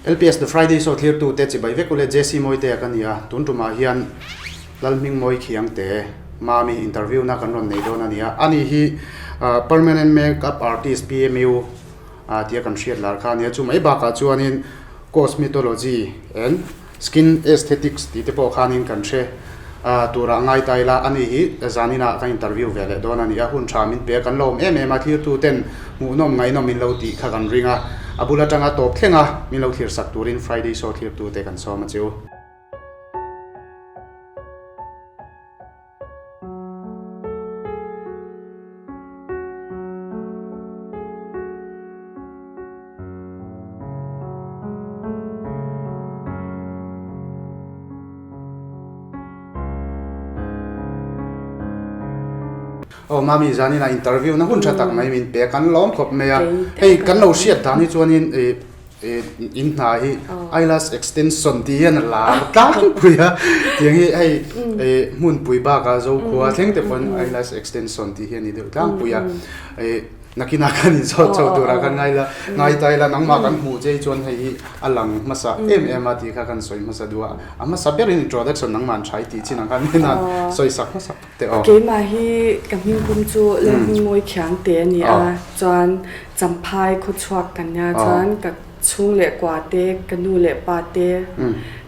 LPS The Friday Show thlirtute chibai vek ule JC Mawitea ka ni a, tun tumah hian Lalhmingmawi Khiangte Mami interview na kan rawn nei dawn a ni a, ani hi Permanent Make Up Artist PMU tia kan hriat lar kha a ni a, chu mai bakah chuanin Cosmetology and Skin aesthetics tih te pawh khanin kan hre turah ngai ta ila, ani hi zaninah ka interview ve leh dawn a ni a, hun tha min pe a, kan lo awm em em a, thlirtu ten hmuhnawm ngaihnawm min lo tih kha kan ring a, a bul atanga tawp thleng a min lo thlir sak turin Friday show thlirtu te kan sawm a che u. Aw mami zanin a interview na hun tha tak mai min pe a kan lawm khawp mai a hei kan lo hriat dan hi chuanin ih in hna hi eyelash extension tih hian a lar tlangpui a tiang hi hei ih hmunpui bakah Zokhua thleng te pawn eyelash extension tih hi a ni deuh tlangpui a ih Nakinah kan inzawt chho turah kan ngai la, ngai ta ila nangmah kan hmuh che hi chuan hei hi a lang hmasa em em a tih kha kan sawi hmasa duh a, a hmasa berin introduction nangmah an tha i tih chin ang khan min han sawi sak hmasa phawt teh aw. Keimah hi ka hmingpum chu Lalhmingmawi Khiangte a ni a, chuan Champhai khawchhuak ka nia chuan ka chhung leh kua te, ka nu leh pa te,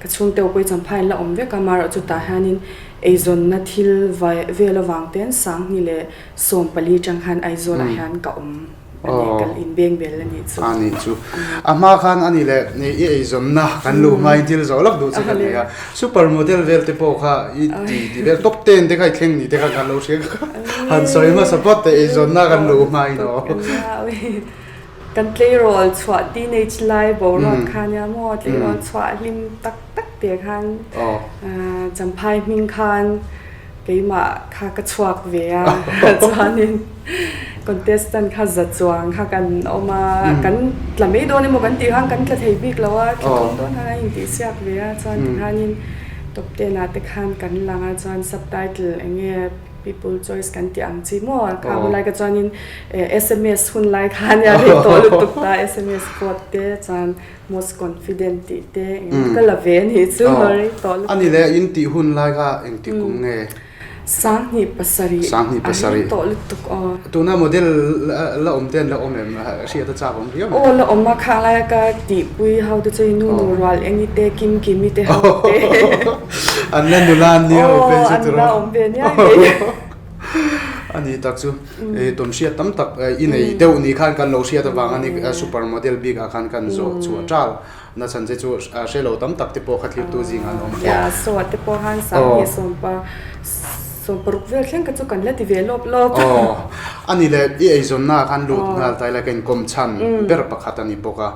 ka chhungte pawh hi Champhai an la awm vek a, amaherawhchu chutah hianin eizawnna thil vel avang ten Sanghni leh 14 tang khan Aizawl ah hian ka awm a ni, kal in beng bel a nih chu. A nih chu. A hma khan a ni leh i eizawnna kan luh hmain thil zawh lawk duh che ka nei a. Super model vel te pawh kha i ti ti vel top ten te kha i thleng ni te kha kan lo hria kha. Han sawi hmasa phawt teh eizawnna kan luh hmain aw. Kan tleirawl chhuah teenage lai boruak kha nia maw tleirawl chhuah hlim tak tak te khan Champhai hming khan Keimah kha ka chhuak ve a, chuanin contestant kha za chuang kha kan awm a, kan tla mai dawn emaw kan tih khan kan tla thei bik lo a, tla dawn dawn khan a intihsiak ve a, chuan tikhanin top ten ah te khan kan lang a, chuan subtitle eng nge people choice kan tih ang chi maw kha hun lai kha chuanin sms hun lai kha ania rei tawh lutuk ta sms vote te chuan Most confident tih te eng ka la ve a nih chu rei tawh lutuk. A ni le, in tih hun lai kha engti kum nge? 2007. 2007. A rei tawh lutuk aw. Tuna model la awm te an la awm em? Hriat a chak awm riau mai. Aw la awm a, khang laia ka tihpui ho te chu nu nu rual engi te, kim kimi te ho te. An la nula an nia awm ve chu tiraw. Aw an la awm ve nia ngei. A ni tak chu tawn hriat tam tak i nei deuh ni khan kan lo hriat avang a ni super model bik ah khan kan zawh chhuah tal na chhan che chu hre lo tam tak te pawh kha thlirtu zingah an awm thei a. Saw te pawh khan 10 sawmpa sawmparuk vel thleng kha chu kan la ti ve lawp lawp. Aw a ni le i eizawnna ah khan lut nghal ta ila ka inkawm chhan ber pakhat a ni bawk a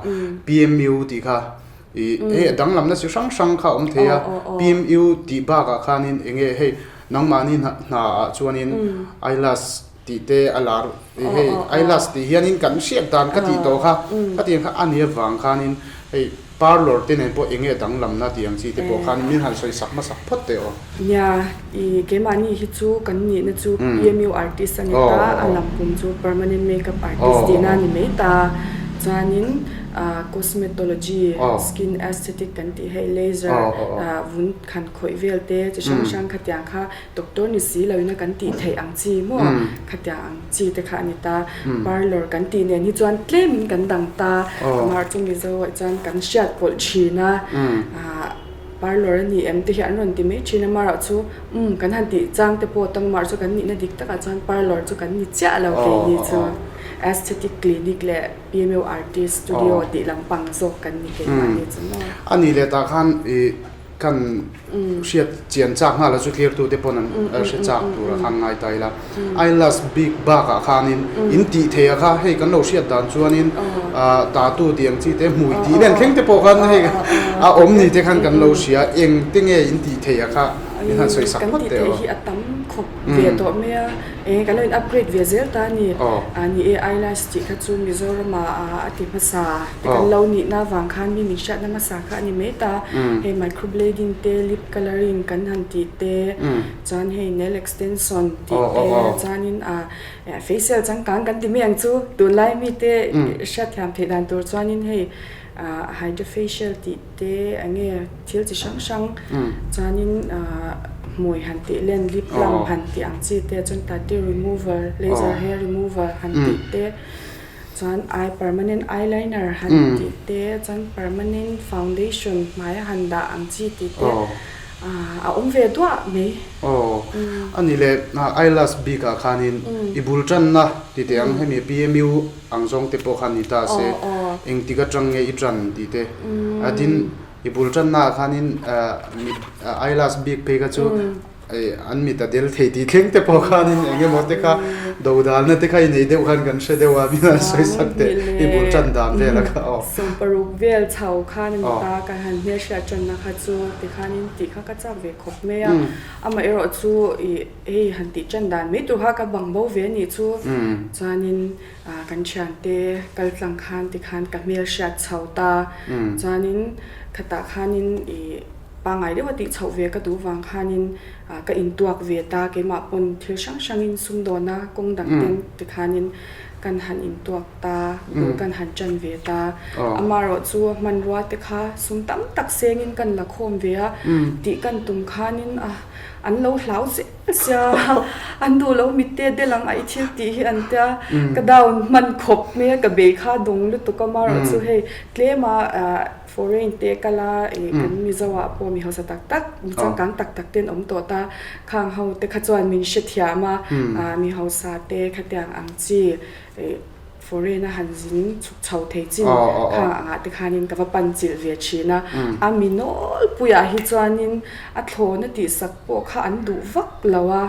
PMU tih kha i hei a danglamna chi hrang hrang kha a awm thei a PMU tih bakah khanin eng nge hei Nangmahni hna ah chuanin eyelash tih te a lar hei eyelash tih hianin kan hriat dan ka tih tawh kha ka tih ang kha a nia vang khanin hei parlour te nen pawh eng nge danglamna tih ang chi te pawh khan min han sawi sak hmasak phawt teh aw. Nia, i keimahni hi chu kan nihna chu PMU artist a ni ta, a lam pum chu permanent makeup artist tihna a ni mai ta, chuanin cosmetology, skin aesthetic kan tih hei laser vun Khan khawih vel te chi hrang hrang khatiang kha doctor ni si lo in a kan tih theih ang chi maw khatiang ang chi te kha a ni ta. Parlour kan tih nen hi chuan tlem in kan dang ta amah chu Mizo ah chuan kan hriat pawlh thin a parlour a ni em te hi an rawn ti mai thin a amaherawh chu umm kan han tih chang te pawh tam amaherawh chu kan nihna dik takah chuan parlour chu kan ni chiah lo keini chu aesthetic clinic leh PMU artist studio tih lampang zawk kan ni keimahni chu maw. A nih leh tah khan ih Kan hriat chian chak nghal a chu thlirtu te pawn an hre chak tur a khan ngai ta ila. Eyelash bik bakah khanin in tih thei a kha hei kan lo hriat dan chuanin tatu tih ang chi te hmui tih nen thleng te pawh khan hei a awm ni te khan kan lo hria eng te nge in tih thei a kha min han sawi sak phawt teh aw. Kan tih theih hi a tam khawp ve tawh mai a, eng kan lo in upgrade ve zel ta a ni. Ni e, eyelash tih kha chu Mizorama a ti hmasa te kan lo nihna avang khan mi min hriatna hmasa kha a ni mai ta. Hei microblading te, lip colouring kan han tih te, chuan hei nail extension tih te, chuanin ah facial changkang kan ti mai ang chu tunlai mite hriatthiam theih dan tur chuanin hei ah hydrofacial tih te eng nge thil chi hrang hrang chuanin ah hmui han tih len lip lam han tih ang chi te chuan tattoo remover laser hair remover han tih te chuan eye permanent eyeliner han tih te chuan permanent foundation hmaia han dah ang chi tih te ah a awm ve duah mai. Aw a ni le eyelash bik ah khanin i bul tanna ti teh ang hemi PMU Ang zawng te pawh khan ni ta se, engtik atang nge i tan tih te. Tin, i bul tanna ah khanin mit eyelash bik phei kha chu an mit a del thei tih thleng te pawh khanin eng emaw te kha do dalna te kha i nei deuh khan kan hre deuh a, min han sawi sak teh i bul tan dan vel a kha aw. Sawmparuk vel chho khan a ni ta, ka han hmelhriat tanna kha chu tikhanin tih kha ka chak ve khawp mai a, amaherawh chu i. Hei han tih tan dan mai tur kha ka bang bo ve a nih chu. Chuanin kan thiante kal tlang khan tikhan ka hmel hriat chho ta. Chuanin khatah khanin ih pangngai deuha tih chhoh ve ka duh vang khanin ka intuak ve ta. Keimah pawn thil hrang hrangin sumdawna kawng dang ten tikhanin kan han intuak ta, bul kan han tan ve ta. Amaherawh chu hmanrua te kha sum tam tak sengin kan la khawm ve a, tih kan tum khanin a. An lo hlau zel sia, an duh lo mitte del ang a i thil tih hi an tia, ka down hman khawp mai a, ka bei kha dawng lutuk a, marawh chu hei tlem a foreign te kal a ih kan Mizo ah pawh mi hausa tak tak, mi changkang tak tak te an awm tawh ta, khang ho te kha chuan min hrethiam a, mi hausa te khatiang ang chi ih. Foreign a han zin chhuk chho thei chin kha angah te khanin ka va pan chilh ve thin a, a mi nawlpuiah hi chuanin a thlawna tihsak pawh kha an duh vak lo a,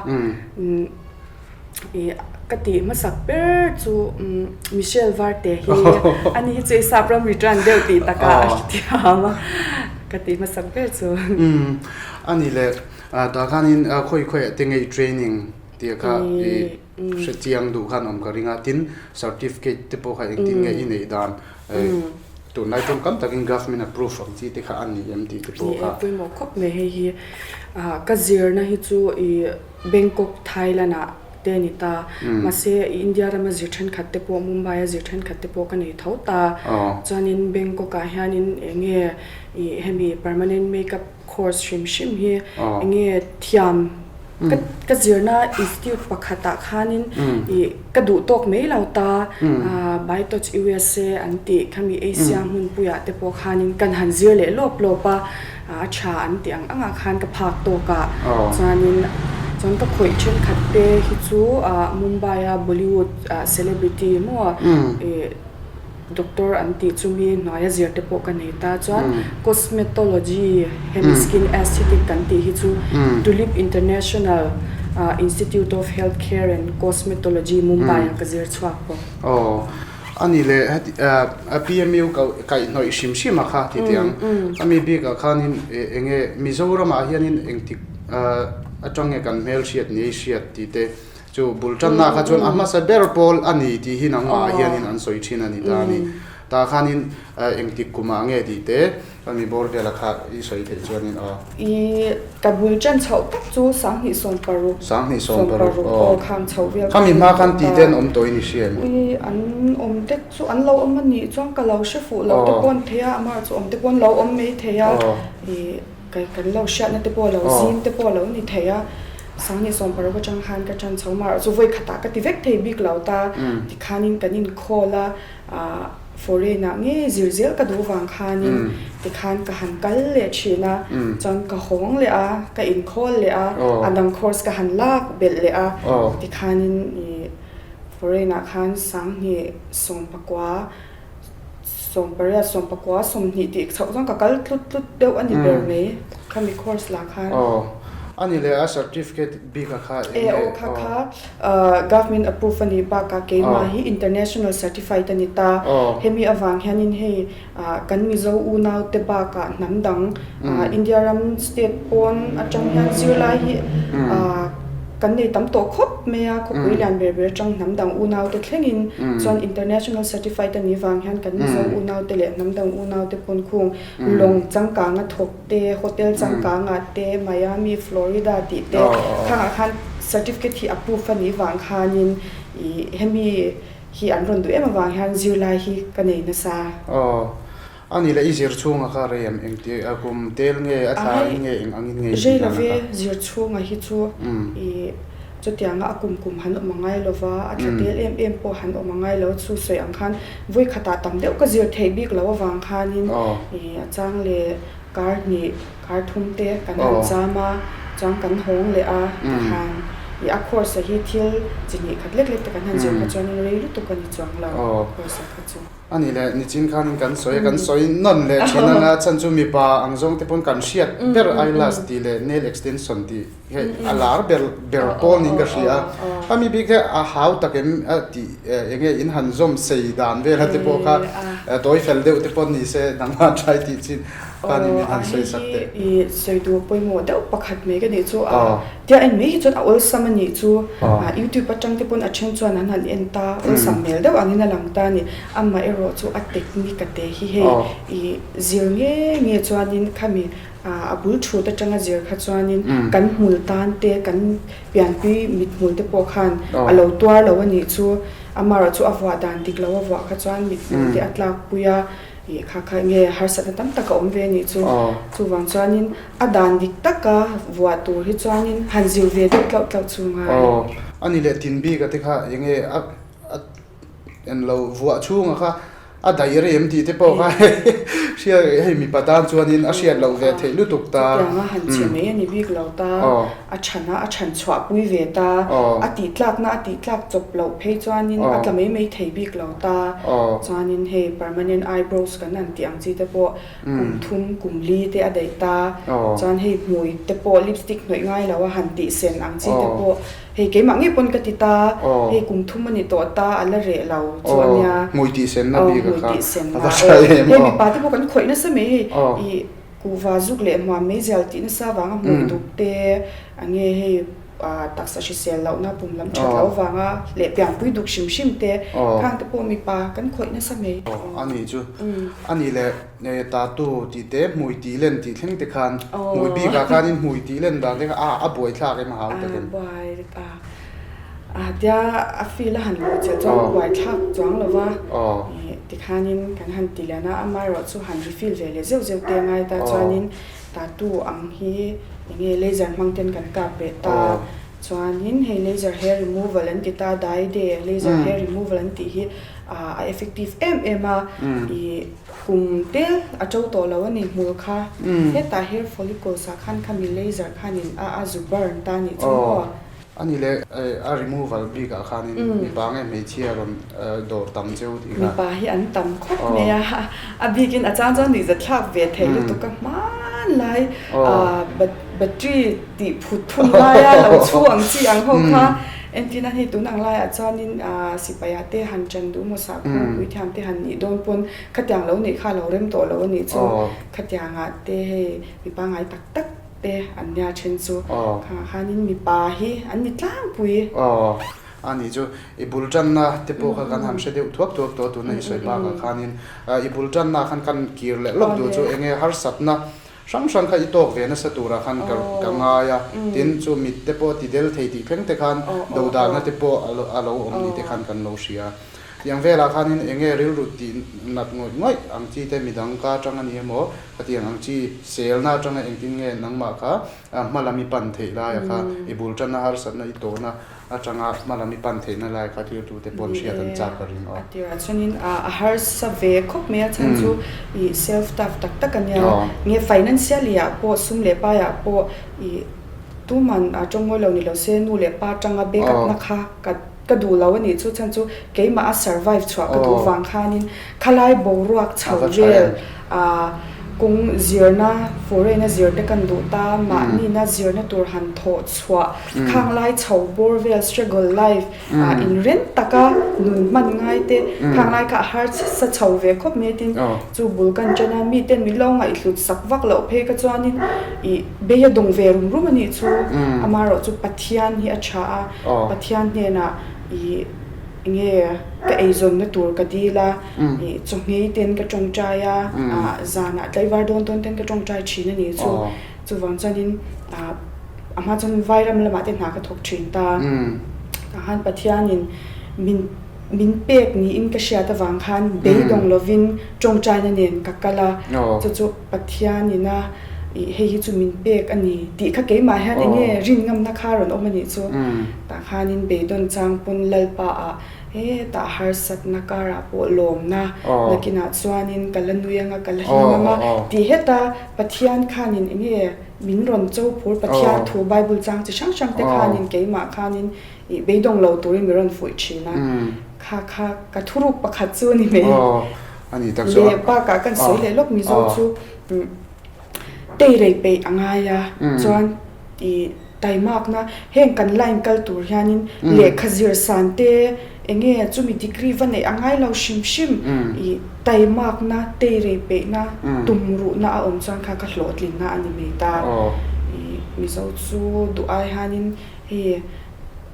ih ka tih hmasak ber chu Michelle Varte hi ani hi chu i sap ram return deuh tih takah a hrethiam a, ka tih hmasak ber chu. Ani le tah khanin khawi khawiah te nge i training tih kha i. Hrechiang duh khan awm ka ring a, tin certificate te pawh kha engtin nge i neih dan tunlai tawngkam takin government approve ang chi te kha a ni em tih te pawh kha. Ni e, pawimawh khawp mai hei hi. Ka zirna hi chu i Bangkok, Thailand ah te a ni ta. Mahse India rama zir thenkhat te pawh Mumbai a zir thenkhat te pawh ka nei tho ta. Chuanin Bangkok ah hianin eng nge i hemi permanent makeup course hrim hrim hi eng nge thiam ka ka zirna institute pakhatah khanin ih ka duh tawk mai lo ta Bytoch USA an tih khami Asia hmunpuiah te pawh khanin kan han zir leh lawp lawp a a tha an tih ang angah khan ka phak tawk a chuanin chuan ka khawih thenkhat te hi chu Mumbai a Bollywood celebrity maw ih Doctor an tih chumi hnuaia zir te pawh ka nei ta chuan Cosmetology hemi skin aesthetic kan tih hi chu Tulip International Institute of Health Care and Cosmetology Mumbai ah ka zir chhuak bawk. Aw a ni le heti PMU kaihhnawih hrim hrim a kha ti teh ang. A mi bik ah khanin eng nge Mizoram ah hianin engtik atang nge kan hmelhriat ni hriat tih te Chu bul tanna kha chuan a hmasa ber pawl a ni tih hi nangmah hianin an sawi thin a ni ta a ni. Tah khanin engtik kumah nge tih te a mi bawr vela kha i sawi theih chuanin aw. I ka bul tan chhoh tak chu 2016. 2016 aw khang chhoh vel kha. Khami hma khan tih te an awm tawhin i hria em? I an awm te chu an lo awm a nih chuan ka lo hre fuh lo te pawh an thei a, amah chu awm te pawh an lo awm mai thei a. I. Kai kan lo hriatna te pawh a lo zim te pawh a lo ni thei a, 2016 atang khan ka tan chho mar chu vawi khatah ka ti vek thei bik lo ta, tikhanin kan inkhawl a, ah foreign ah ngei zir zel ka duh vang khanin tikhan ka han kal leh thin a, chuan ka hawng leh a, ka inkhawl leh a, a dang course ka han lak belh leh a, tikhanin ih foreign ah khan 2019. 18, 19, 20 tih chhoh chuan ka kal tlut tlut deuh a ni ber mai khami course lah khan. Aw, a ni leh a certificate bik a kha eng nge? Aw kha kha government approve a nih bakah keimah hi international certified a ni ta. Hemi avang hianin hei kan Mizo unau te bakah hnam dang India ram state pawn atang hian zirlai hi. kan nei tam tawh khawp mai a, khawpui lian ber ber atang hnam dang unaute thlengin chuan international certified a nih vang hian kan Mizo unaute leh hnam dang unaute pawn khung lawng changkanga thawk te, hotel changkanga te, Miami, Florida tih te khangah khan certificate hi approve a nih vang khanin ih hemi hi an rawn duh em avang hian zirlai hi ka nei nasa. A nih leh i zir chhunga kha rei em engti a kum tel nge a thla in nge eng angin nge i tih dan a kha? Zir chhunga hi chu i chutianga a kum kum han awm a ngai lo va, a thla tel em em pawh han awm a ngai lo chu sawi ang khan vawi khatah tam deuh ka zir theih bik loh avang khanin i a chang leh kar hnih kar thum te kan han cham a chuan kan hawng leh a tikhan i a course a hi thil chi hnih khat lek lek te kan han zir kha chuanin rei lutuk a ni chuang lo course a kha chu. A nih leh nichin khanin kan sawi a, kan sawi nawn leh thin ang a, chhan chu mipa ang zawng te pawn kan hriat ber eyelash tih leh nail extension tih hei a lar ber ber pawl niin ka hria a, a mi bik hi a hau tak em a tih eng nge in han zawm sei dan vel a te pawh kha tawi fel deuh te pawh ni se nangmah try tih chin khanin min han sawi sak teh. I sawi duh pawimawh deuh pakhat mai ka nih chu a. Tia en mai hi chuan a awlsam a nih chu YouTube atang te pawn a then chuan an han en ta, awlsam hmel deuh angin a lang ta a ni. Amah erawh chu a technique a te hi hei i zir nge nge chuanin khami a bul thut atanga zir kha chuanin kan hmul tan te kan pianpui mit hmul te pawh khan a lo tuar lo a nih chu. Amaherawh chu a vuah dan dik lo a vuah kha chuan mit hmul te a tlakpui a. Ih kha kha nge harsatna tam tak a awm ve a nih chu. Chuvang chuanin a dan dik taka vuah tur hi chuanin han zir ve deuh tlauh tlauh chu ngai. Aw, a ni leh tin bik a te kha eng nge a a en lo vuah chhunga kha a daih rei em tih te pawh kha hria hei mipa tan chuanin a hriat loh ve theih lutuk ta. Chutianga han che mai a ni bik lo ta. A chhan a, a chhan chhuah pui ve ta. A tih tlakna a tih tlak chawp loh phei chuanin a tla mai mai thei bik lo ta. Chuanin hei permanent eyebrows kan han tih ang chi te pawh kum thum kum li te a daih ta. Chuan hei hmui te pawh lipstick hnawih ngai lo a han tih sen ang chi te pawh hei keimah ngei pawn ka ti ta. Hei kum thum a ni tawh ta a la reh lo chu a nia. Hmui tih senna bik a kha a va tha em aw. Hei mipa te pawh kan khawih nasa mai hei ih Kuhva zuk leh hmuam mei zial tih nasa vanga hmui duk te a nge hei taksa hrisel lohna pum lam that loh vanga leh pianpui duk hrim hrim te khang te pawh mipa kan khawih nasa mai. A nih chu a nih leh tattoo tih te hmui tih len tih thleng te khan hmui bikah khanin hmui tih len dan te kha a buai thlak em a hau tak em. A buai a. A tia a feel a han luh chiah chuan buai thlak chuang lo va, tikhanin kan han ti lian a, amaherawh chu han refill ve leh zeuh zeuh te a ngai ta chuanin tattoo ang hi eng nge laser hmang ten kan kap leh ta chuanin hei laser hair removal an ti ta dye day laser hair removal an tih hi a effective em em a, ih kum tel a to tawh lo a ni hmul kha hetah hair follicles ah khan khami laser khanin a a zu burn ta nih chu maw. A ni le, a removal bik ah khanin mipa nge hmeichhia rawn dawr tam cheu tih kha. Mipa hi an tam khawp mai a, a bikin a chang chuan nuihzat thlak ve theih lutuk a hman lai battery tih phut thun laia lo chhu ang chi ang ho kha entirna hei tun ang laiah chuanin sipai ah te han ṭan duh maw sahkhaw puithiam te han nih dawn pawn khatiang lo neih kha a lo rem tawh lo a nih chu khatiangah te hei mipa ngai tak tak Te an nia then chu khangah khanin mipa hi an ni tlangpui. Aw a nih chu i bul tanna te pawh kha kan han hre deuh thuak thuak tawh tuna i sawi bakah khanin i bul tanna khan kan kir leh lawk duh chu eng nge harsatna hrang hrang kha i tawk ve nasa turah khan ka ka ngai a tin chu mit te pawh ti del thei tih thleng te khan dodalna te pawh a lo awm ni te khan kan lo hria. Tiang velah khanin eng nge rilru tih nat ngawih ngawih ang chi te midang ka atang a ni emaw khatiang ang chi selna atanga engtin nge nangmah kha hma lam i pan theih laia kha i bul tanna harsatna i tawhna atanga hma lam i pan theihna lai kha thiltute pawn hriat an chak ka ring aw. A tirah chuanin a harsa ve khawp mai a chhan chu i self tough tak tak a nia nge financially ah pawh sum leh paiah pawh i tuman a tawng ngawi lo ni lo se nu leh pa atanga backup na kha ka Ka duh lo a nih chu chhan chu keimah a survive chhuah ka duh vang khanin khalai boruak chho vel ah Kawng zirna, foreign-a zir te kan duh ta, mahnina zirna tur han thawh chhuah, khang lai chho bawr vel struggle life ah inren taka nun hman ngai te, khang lai kha a harsa chho ve khawp mai tin chu bul kan ṭan a, miten min lo ngaihhlut sak vak loh phei kha chuanin ih bei a dawng ve rum rum a nih chu, amaherawh chu Pathian hi a ṭha a, Pathian hnenah ih enge ka eizawnna tur ka dil a. Ih chawhmei ten ka tawngtai a, ah zanah tlaivar dawn dawn ten ka tawngtai thin a nih chu. Chuvang chuanin ah a hma chuan Vairam lamah te hna ka thawk thin ta. Tah khan Pathianin min min pek niin ka hriat avang khan beidawng lovin tawngtaina nen ka kal a, chu chu Pathianina ih hei hi chu min pek a ni tih kha keimah hian eng nge rin ngamna kha rawn awm a nih chu. Tah khanin beidawn chang pawn Lalpa ah Hetah harsatna karah pawh lawmna nakinah chuanin ka la nui anga, ka la hlim anga tih heta Pathian khanin eng nge min rawn cho phur, Pathian thu Bible chang chi hrang hrang te khanin keimah khanin ih beidawng lo turin min rawn fuih thin a, kha kha ka thuruk pakhat chu a ni mai. Leh bakah kan sawi leh lawk Mizo chu Teirei peih a ngai a, chuan ih taimakna heng kan line kal tur hianin lehkha zir san te eng nge chumi degree va neih a ngai lo hrim hrim ih taimakna teirei peihna tum ruhna a awm chuan kha ka hlawhtlinna a ni mai ta. Ih Mizo chu duh ai hianin hei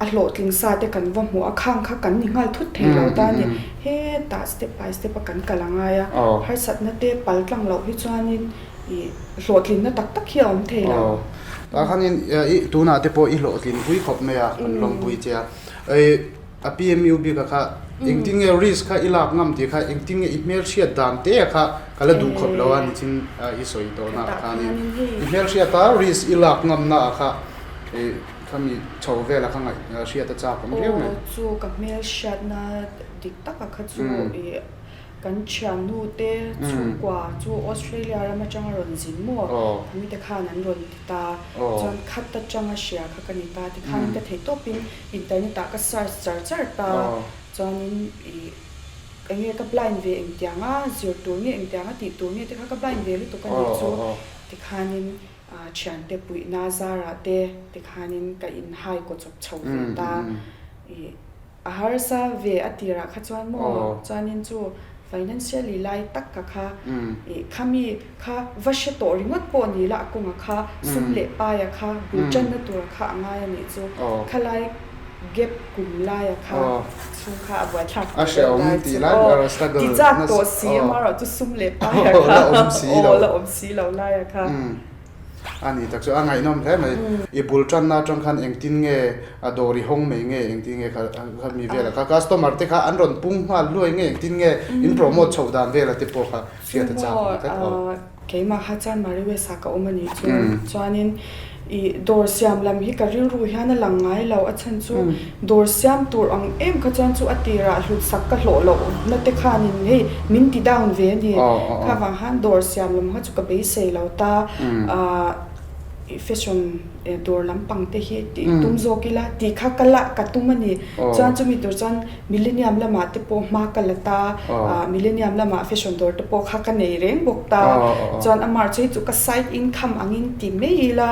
a hlawhtling sa te kan va hmuh a, khang kha kan ni nghal thut thei lo ta a ni. Hetah step by step a kan kal a ngai a, harsatna te pal tlang loh hi chuanin ih hlawhtlinna tak tak hi a awm thei lo. Tah khanin i tunah te pawh i hlawhtlin pui khawp mai a, kan lawmpui che a. Ih a PMU bik a kha engtin nge risk kha i lak ngam tih kha engtin nge i hmelhriat dan te a kha ka la duh khawp lo a nichin i sawi tawh na ah khanin i hmelhriat a risk i lak ngam na ah kha ih Khami chho vela kha ngaih hriat a chak awm riau mai. Aw chu ka hmel hriatna dik taka kha chu ih kan thiannu te chhungkua chu Australia ram atanga rawn zin maw mite khan an rawn ti ta chuan khat atanga hria kha ka ni ta tikhan ka theih tawpin internet ah ka search char char ta chuanin ih eng nge ka blind ve engtianga zir tur nge engtianga tih tur nge te kha ka blind ve lutuk a nih chu tikhanin Thiante puihna zarah te tikhanin ka inhai kaw chawp chho ve ta. Ih a harsa ve a tirah kha chuan maw chuanin chu financially lai tak ka kha ih khami kha va hre tawh ringawt pawh ni la a kawnga kha sum leh paia kha bul tanna tura kha a ngai a nih chu khalai gap kum laia kha chhung kha a buaithlak tih deuh lai chu aw ti chak tawh si amaherawh chu sum leh paia kha aw la awm si lo laia kha. A ni tak chu a ngaihnawm hle mai. I bul tanna atang khan engtin nge a dawr i hawng mai nge engtin nge kha kha mi vela kha customer te kha an rawn pung nghal hluai nge engtin nge in promote chhoh dan vela te pawh kha hriat a chak awm tlat aw. Keimah kha chuan Mari West ah ka awm a nih chu. Chuanin ih dawr siam lam hi ka rilru hian a lang ngai lo. A chhan chu dawr siam tur ang em kha chuan chu a tirah hlut sak ka hlawh loh na te khanin hei min ti down ve a ni. Kha vang khan dawr siam lam kha chu ka beisei lo ta. Ah ih fashion dawr lampang te hi tih tum zawk ila tih kha ka la ka tum a ni. Chuan chumi tur chuan Millennium lamah te pawh hma ka la ta, Millennium lamah fashion dawr te pawh kha ka nei reng bawk ta. Chuan amah chu hei chu ka side income angin ti mai ila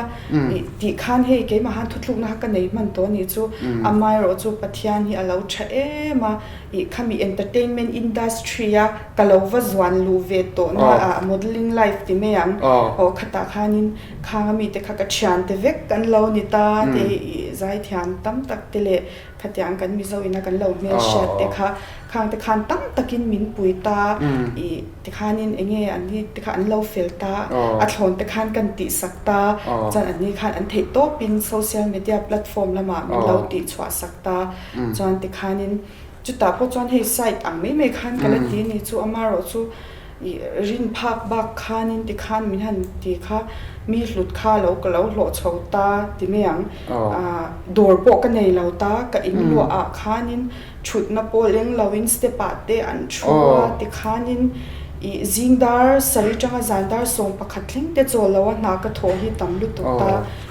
tih khan hei keimah han thuthlukna kha ka nei hman tawh a nih chu. Amaherawh chu Pathian hi a lo tha em a, ih khami entertainment industry a ka lo va zuan luh ve tawh na ah modelling life ti mai ang aw khatah khanin khang ami te kha ka thiante vek an lo ni ta te ih zaithiam tam tak te leh Khatiang kan Mizo ina kan lo hmelhriat te kha khang te khan tam takin min pui ta ih tikhanin eng nge an ni te kha an lo fel ta a thlawn te khan kan tihsak ta chuan an ni khan an theih tawpin social media platform lamah min lo tihchhuah sak ta chuan tikhanin chutah pawh chuan hei site ang mai mai khan ka la ti a ni chu amaherawh chu Ih rin phak bak khanin tikhan min han ti kha mi hlut kha lo ka lo hlawh chho ta ti mai ang. Ah dawr pawh ka nei lo ta ka in luah ah khanin thutna pawh leng loin step ah te an thu a tikhanin ih zing dar sarih tanga zan dar 11 thleng te chawl lo a hna ka thawh hi tam lutuk ta.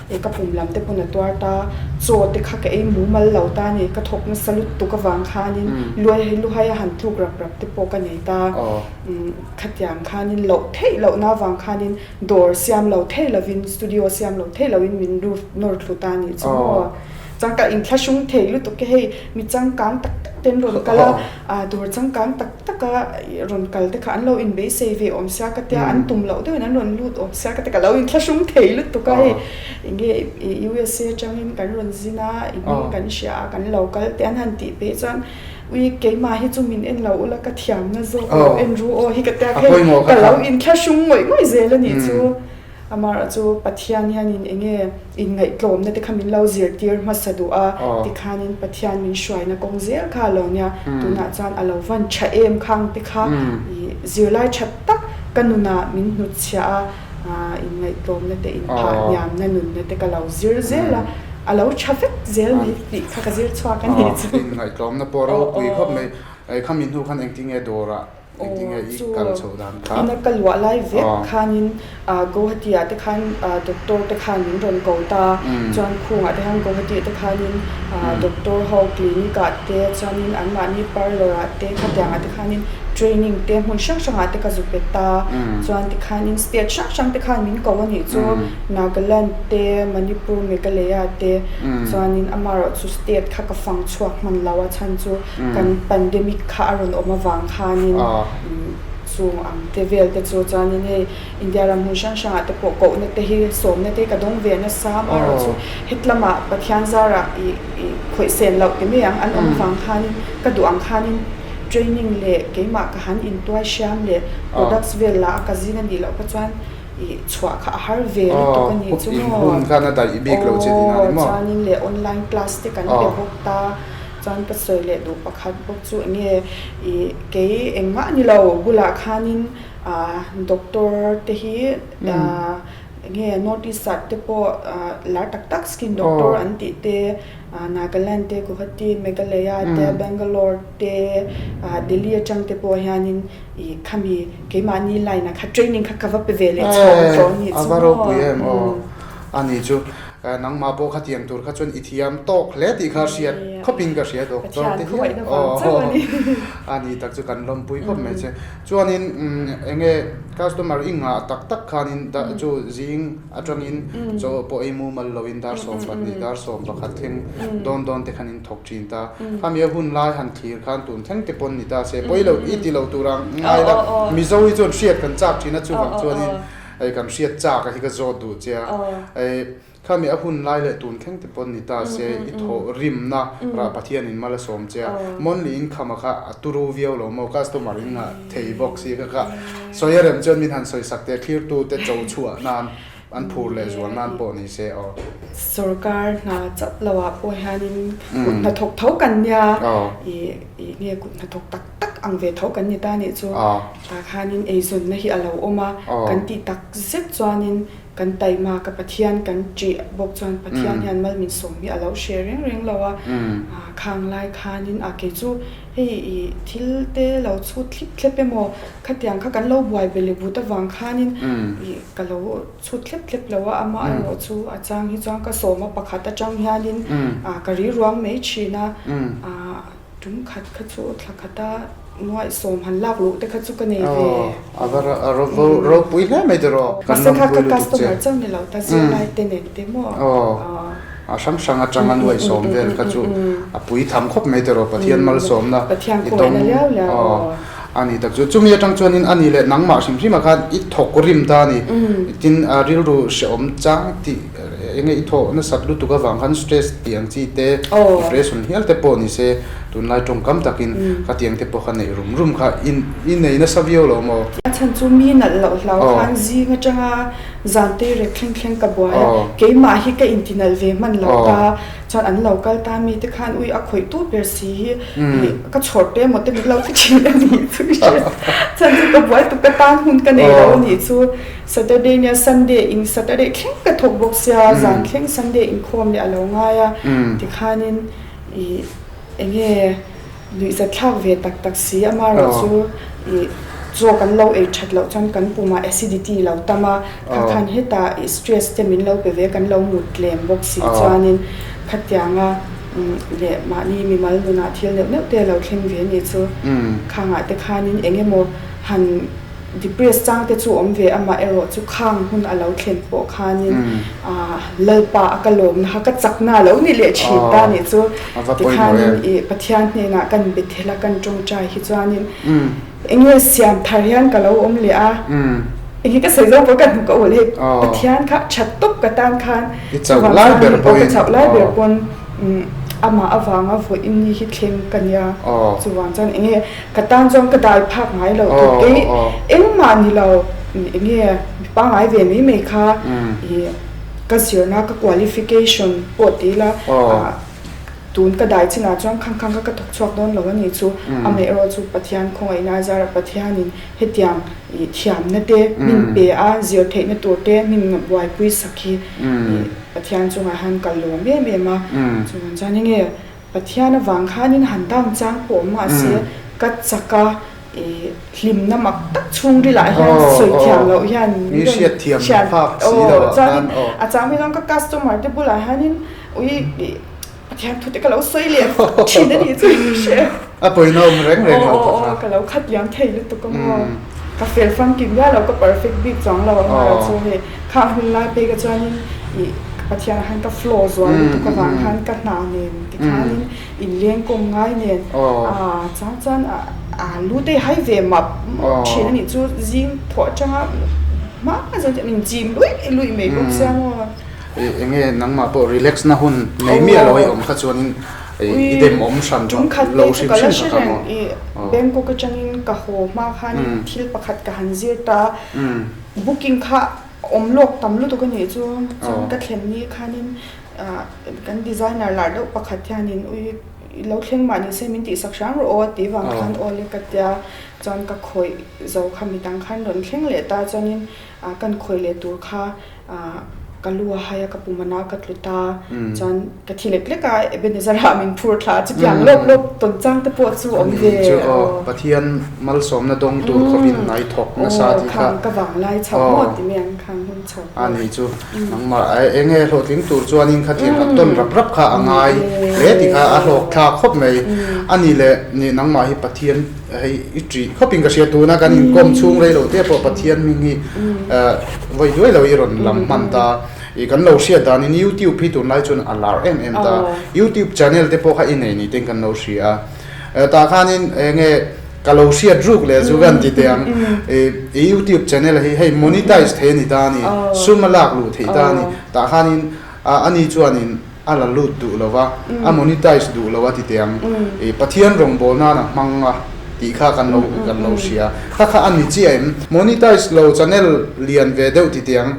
E ka pum lam te pawn a tuar ta, chaw te kha ka ei mumal lo ta a ni, ka thawk nasa lutuk avang khanin luai luhai a han tluk rap rap te pawh ka nei ta. Khatiang khanin loh theih lohna avang khanin dawr siam lo thei lovin studio siam lo thei lovin min nawr thlu ta a nih chu maw. Chuan ka inthlahrung thei lutuk e hei mi changkang tak tak ten rawn kal a, ah dawr changkang tak tak a rawn kal te kha an lo inbeisei ve awm sia ka tia an tum loh deuhin an rawn lut awm sia ka tia ka lo inthlahrung thei lutuk a hei enge USA atangin kan rawn zin a i hming kan hria a kan lo kal te an han tih peh chuan ui keimah hi chu min en lo ula ka thiamna zawk lo en ru aw hi ka tia hei ka lo inthlahrung ngawih ngawih zel a nih chu. Amaherawh chu Pathian hianin enge inngaihtlawmna te kha min lo zirtir hmasa duh a, tikhanin Pathian min hruaina kawng zel kha a lo nia, tunah chuan a lo van tha em khang te kha i zirlai tha tak ka nunah min hnutchhiah a, inngaihtlawmna te inphah hniamna nunna te ka lo zir zel a, a lo tha vek zel mai tih kha ka zir chhuak a nih chu. Inngaihtlawmna pawh ropui khawp mai, khami hnu khan engtinge dawrah Aw chu ina ka luah lai vek khanin Guwahati ah te khan doctor te khan min rawn ko ta chuan khungah te khan Guwahati te khanin doctor ho clinic ah te chuanin anmahni parlour ah te khatiang ah te khanin training te hmun hrang hrang ah te ka zu pe ta chuan tikhanin state hrang hrang te khan min ko a nih chu Nagaland te Manipur Meghalaya te chuanin amaherawhchu state kha ka fang chhuak hman lo a chhan chu Kan pandemic kha a rawn awm avang khanin chung ang te vel te chu chuanin hei India ram hmun hrang hrangah te pawh kohna te hi sawmna te hi ka dawng ve nasa amaherawh chu hetlamah Pathian zarah ih ih khawih sen loh ti mai ang an awm avang khanin ka duh ang khanin training leh keimah ka han intuai hriam leh products vel lah a ka zin a nih loh kha chuan ih chhuah kha a har ve lutuk a nih chu maw aw chuanin leh online class te kan pe bawk ta. Chuan ka sawi leh duh pakhat bawk chu eng nge ih kei engmah ni lo bulah khanin ah doctor te hi ah eng nge North East ah te pawh ah lar tak tak skin doctor an tih te ah Nagaland te Guwahati Meghalaya te Bangalore te ah Delhi atang te pawh hianin ih khami keimahni line ah kha training kha ka va pe ve leh chhawng tawh a nih chu maw. A ni chu, nangmah pawh kha tiang tur kha chuan i thiam tawk hle tih kha hriat khawpin ka hria doctor te hian aw a ni tak chu kan lawmpui khawp mai che. Chuanin eng nge customer i ngah tak tak khanin chu zing atangin chaw pawh ei mumal loin dar 12 dar 11 thleng dawn dawn te khan in thawk thin ta. Khami a hun lai han thlir khan tun thleng te pawn ni ta se pawi lo i ti lo tur ang ngai la Mizo hi chuan hriat kan chak thin a chuvang chuanin Hei kan hriat chak a hi ka zawt duh che a, hei khami a hun lai leh tun thleng te pawn ni ta se i thawh rimna rah Pathian in mal a sawm che a, monthly income a kha a turu viau lo maw customer in ngah thei bawk si kha kha sawi a rem chuan min han sawi sak teh thlirtu te cho chhuah nan an phur leh zual nan pawh ni se aw. Sorkar hna chauh lo ah pawh hianin kut hnathawk tho kan nia i nge kut hnathawk tak tak ang ve tho kan ni ta nih chu tah khanin eizawnna hi a lo awm a, kan tih tak zet chuanin kan taima ka Pathian kan ṭih bawk chuan Pathian hian mal min sawm hi a lo hre reng reng lo a, khang lai khanin a kei chu hei i thil te lo chhut thlip thlep emaw khatiang kha kan lo buai ve leh but avang khanin i ka lo chhut thlep thlep lo a, amaherawh chu a chang hi chuan ka sawm a pakhat atang hianin ka riruang mai thin a. Tum khat kha chu thla khata nuaihsawm han lak luh te kha chu ka nei ve. Aw, a va ropui hle mai tiraw. Kan Mahse kha ka customer chauh ni lo ta zirlai te nen te maw. Aw, a hrang hrang atanga nuaihsawm vel kha chu a pui tham khawp mai tiraw Pathian malsawmna i dawng aw a ni tak chu. Chumi atang chuanin a ni leh nangmah hrim hrimah khan i thawk rim ta a ni. Tin, rilru hrehawm chang tih Enge i thawh nasat lutuk avang khan stress tih ang chi te, depression hial te pawh ni se, tunlai tawngkam takin khatiang te pawh kha neih rum rum kha i nei nasa viau lo maw? A chhan chu mi nalh loh hlau khan zing atanga zan tei rek thleng thleng ka buai a, keimah hi ka inti nalh ve hman lo ta, chuan an lo kal ta mi te khan ui a khawih tu ber si hi ka chhawr te emaw te min lo ti thin a nih chu i hria, chhan chu ka buai tuk ka tan hun ka nei lo a nih chu. Saturday nia Sunday in Saturday thleng ka thawk bawk sia zan thleng Sunday inkhawm leh a lo ngai a tikhanin ih eng nge nuihzat thlak ve tak tak si amaherawh chu ih Chaw kan lo ei that loh chuan kan pumah acidity lo tam a, kha khan hetah i stress te min lo pe ve, kan lo mut tlem bawk si chuanin khatianga leh mahni mimal nunah thil neuh neuh te a lo thleng ve nih chu. Khangah te khanin eng emaw han depress chang te chu awm ve amaherawh chu khang hun a lo thlen pawh khanin Lalpa a ka lawmna kha ka chakna a lo ni leh thin ta nih chu. Tikhanin i Pathian hnenah kan be thel a, kan tawngtai hi chuanin Enge siam thar hian ka lo awm leh a, enge ka sawi zawk pawh ka hnuk a ulh hei Pathian kha that tawp ka tan khan chuvang chuan aw ka chauh lai ber pawn amah avanga vawiin ni hi thleng ka nia chuvang chuan enge ka tan chuan ka dai phak ngai lo tawp kei engmah ni lo enge mi pangngai ve mai mai kha ih ka zirna ka qualification pawh ti ila Tun ka dai chinah chuan khang khang kha ka thawk chhuak dawn lo a nih chu. Amaherawh chu Pathian khawngaihna a zara Pathianin hetiang ih thiamna te min pe a, zir theihna tur te min buaipui sak hi ih Pathian chungah hian ka lawm em em a. Chuvang chuan enge Pathian avang khanin han down chang pawh awm mahse ka chak a ih hlimna mak tak chhungril ah hian sawi thiam loh hian min rawn hriat aw chuanin a chang phei chuan ka customer te bulah hianin Ui ih Pathian thu te ka lo sawi leh thin a nih chu i hre. A pawina awm reng reng lo kha kha. Ka lo khat liam thei lutuk a maw. Ka fel famkim viau lo, ka perfect bik chuang lo a maw chu hei khang hun lai phei kha chuanin ih Pathian ah khan ka flow zual lutuk avang khan ka hna nen tikhanin inleng kawm ngai nen ah chuan chuan ah lu te hai ve map thin a nih chu zing thawh atanga hma zawng chuan inchim luih luih mai bawk sia maw. Eng nge nangmah pawh relax na hun nei miah lo i awm kha chuanin i dem awm hran lo hrim hrim kha kha maw. Bangkok atangin ka haw hma khanin thil pakhat ka han zir ta, booking kha awm lawk tam lutuk a nih chu, chuan ka thlen ni khanin kan designer lar deuh pakhat hianin ui i lo thleng mah ni se min tihsak hram rawh aw tih vang khan aw le ka tia, chuan ka khawih zo kha midang khan rawn thleng leh ta chuanin kan khawih leh tur kha Ah ka lu a hai a, ka pum a na ka tlu ta, chuan ka thi lek lek a, Ebenezer ah min phur thla a, chutiang lawp lawp tawn chang te pawh chu awm ve. Chu aw, Pathian malsawmna dawng tur khawpin hnai thawk nasa tih kha. Aw, khang ka vang lai chho maw ti mai ang, khang hun chho pawh. A nih chu, nangmah eng nge hlawhtling tur chuanin khatiang kan tawn rap rap kha a ngai hle tih kha a hlawk thlak khawp mai. A nih leh nangmah hi Pathian Hei i ṭih khawpin ka hria tuna kan inkawm chhung rei lo te pawh Pathian hming hi vawi duai lo i rawn lam hman ta. I kan lo hriat danin YouTube hi tunlai chuan a lar em em ta. YouTube channel te pawh kha i nei ni ten kan lo hria a. Tah khanin eng nge ka lo hriat ruk leh chu kan ti teh ang. I YouTube channel hi hei monetize thei a ni ta a ni, sum a lak luh theih ta a ni. Tah khanin a ni chuanin A la lut duh lo va, a monetize duh lo a ti teh ang. I Pathian rawngbâwl nân a hmang a tih kha kan lo kan lo hria. Kha kha a ni chiah em? Monetize lo channel lian ve deuh ti teh ang.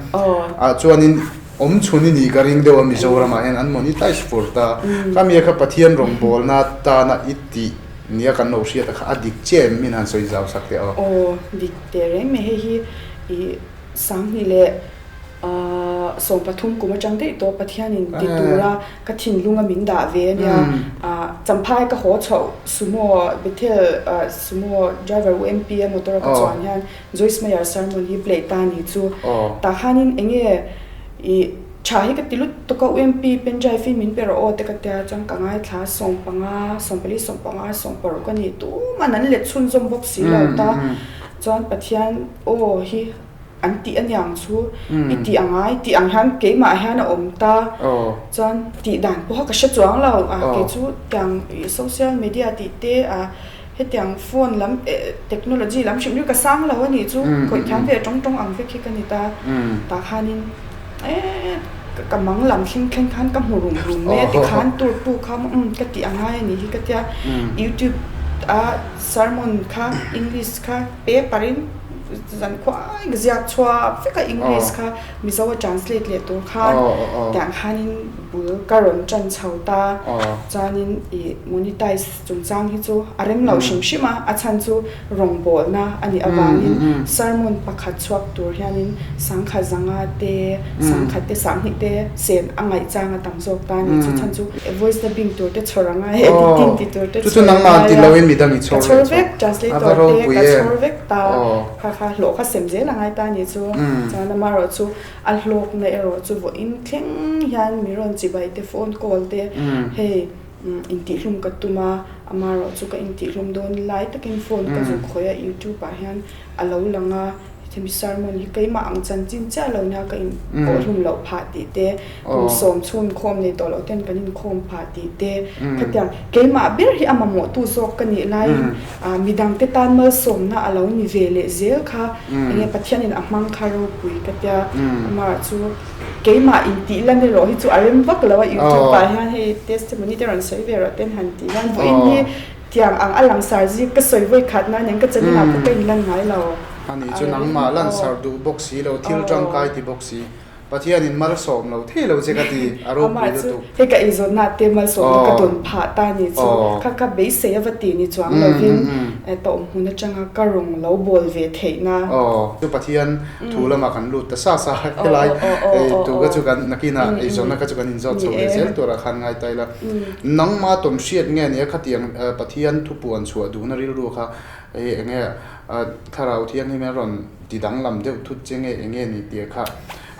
Ah chuanin awm chhun i nih ka ring deuh a Mizoramah hian an monetize fur ta. Kha mia kha Pathian rawngbâwl na tâna i tih nia kan lo hriat a kha a dik chiah em? Min han sawi zau sak teh aw. Aw, dik teh reng mai. Hei hi i Sanghnih leh 13 kum atang daih tawh Pathianin ti tura ka thinlunga min dah ve a nia. Champhai ka haw chhoh Sumo Bethel Sumo driver UMP a motor a ka chuan hian Joyce Meyer sermon hi play ta ni chu. Tah khanin eng nge i tha hi ka ti lutuk a UMP pen drive hi min pe rawh aw te ka tia chuan ka ngaithla 15, 14, 15, 16 a ni tuman an let chhunzawm bawk si lo ta. Chuan Pathian aw hi an tih aniang chu i tih a ngai tih ang hian keimah hian a awm ta chuan tih dan pawha ka hre chuang lo a kei chu tiang social media tih te a hetiang phone lam technology lam hrim hrim ka sang lo a nih chu khawih thiam ve tawng tawng ang vek hi ka ni ta tah khanin eee ka mang lam thleng thleng khan ka hmu rum rum mai a tikhan tur tu kha umm ka tih a ngai a nih hi ka tia youtube a Sermon kha English kha paper in zan khuai ka ziak chhuak vek a English kha Mizo a translate leh tur khan tiang khanin. bul ka rawn ṭan chho ta. Chuanin ih monetize chungchang hi chu a rem lo hrim hrim a, a chhan chu rawngbawlna a nih avangin sermon pakhat chhuak tur hianin sangkhat zanga te, sangkhat te, sanghnih te sen a ngaih chang a tam zawk ta a ni. Chu chhan chu voice dubbing tur te chhawr a ngai a, editing ti tur te chhawr a ngai a, ka chhawr vek, translator te ka chhawr vek ta, kha kha hlawh kha sem zel a ngai ta a ni chu. Chuan amaherawhchu A hlawkna erawh chu vawiin thleng hian mi rawn chibai te phone call te hei intihhlum ka tum a, amaherawh chu ka intihhlum dawn lai takin phone ka zuk khawih a youtube ah hian a lo lang a, hemi sermon hi keimah ang chanchin chiah lo nia ka in awhhlum loh phah tih te, kum sawm chhun khawm nei tawh loh ten kan inkhawm phah tih te, khatiang keimah ber hi a mamawhtu zawk ka nih laiin Midangte tan malsawmna a lo ni ve leh zel kha enge Pathianin a hmang kha ropui ka tia amah chu keimah intih lan erawh hi chu a rem vak lo a YouTube ah hian hei testimony te rawn sawi ve rawh ten han tih hian vawiin hi tiang ang a langsar zing ka sawi vawi khat nan eng ka channel ah pawh ka inlan ngai lo. Ani chu nangmah lansar duh bawk si lo thil tangkai ti bawk si. Pathianin malsawm lo thei lo che ka ti, a ropui lutuk. Hei ka eizawnna te malsawmna ka dawn phah ta ni chu kha ka beisei a va ti ni chuang lovin ta awm hmun atanga ka rawn lo bawl ve theihna. Aw, chu Pathian thu lamah kan lut ta sa sa helai tu kha chu kan nakinah eizawnna kha chu kan inzawt chho leh zel turah khan ngai ta ila. Nangma tawn hriat nge nia khatiang Pathian thupuan chhuah duhna rilru kha hei enge Thlarau Thianghlim a rawn ti danglam deuh thut che nge enge ni tih kha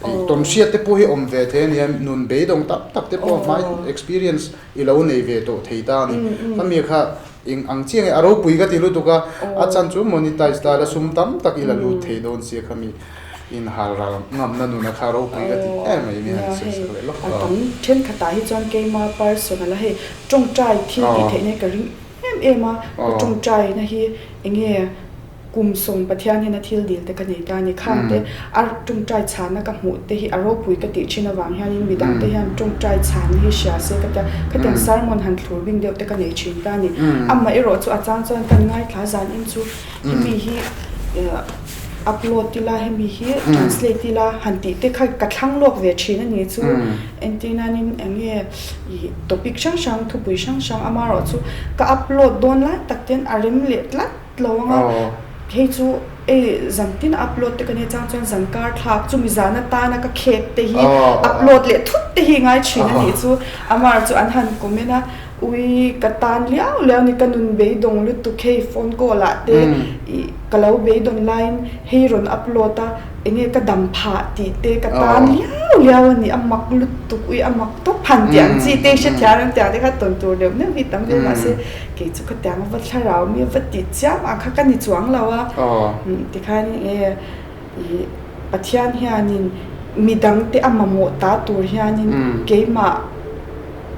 ih tawn hriat te pawh hi awm ve thei a nia nun beidawng tak tak te pawh hmai experience i lo nei ve tawh thei ta a ni khami kha eng ang chiah nge a ropui ka ti lutuk a a chan chu monetize ta la sum tam tak i la lut thei dawn sia khami in hal ral ngamna nuna kha ropui ka ti em mai mi han sawi sak leh lawk a tam thenkhatah hi chuan keima personal a hei tawngtai thil tih theihna hi ka ring em em a ka tawngtaina hi enge Kum sawm Pathian hian a thil dil te ka nei ta a ni. Khang te a tawngtai chhana ka hmuh te hi a ropui ka tih thin avang hianin midang te hian tawngtai chhana hi hria se ka tia khatiang sermon han thlur bing deuh te ka nei thin ta a ni. Amah erawh chu a chang chuan kan ngaithla zanin chu hemi hi upload ila hemi hi translate ila han tih te kha ka thlang lawk ve thin a ni chu. Entir nanin eng nge ih topic hrang hrang thupui hrang hrang amaherawh chu ka upload dawn lai tak ten a rem leh tlat. Lo anga hei chu ei zan tin a upload te ka nia chang chuan zan kar thlak chumi zan atana ka khek te hi upload leh thut te hi ngai thin a nih chu amar chu an han comment a ui ka tan liau liau ni ka nun beidawng lutuk hei phone call ah te ih ka lo beidawn laiin hei rawn upload a enge ka dam phah tih te ka tan liau liau a ni a mak lutuk ui a mak tawp han tih ang chi te hrethiam ang tiang te kha tawn tur deuh neuh hi tam hle mahse Kei chu khatiang va thlarau mi va ti chiam ang kha ka ni chuang lo a, tikhan nge ih Pathian hianin midangte a mamawh ta tur hianin keimah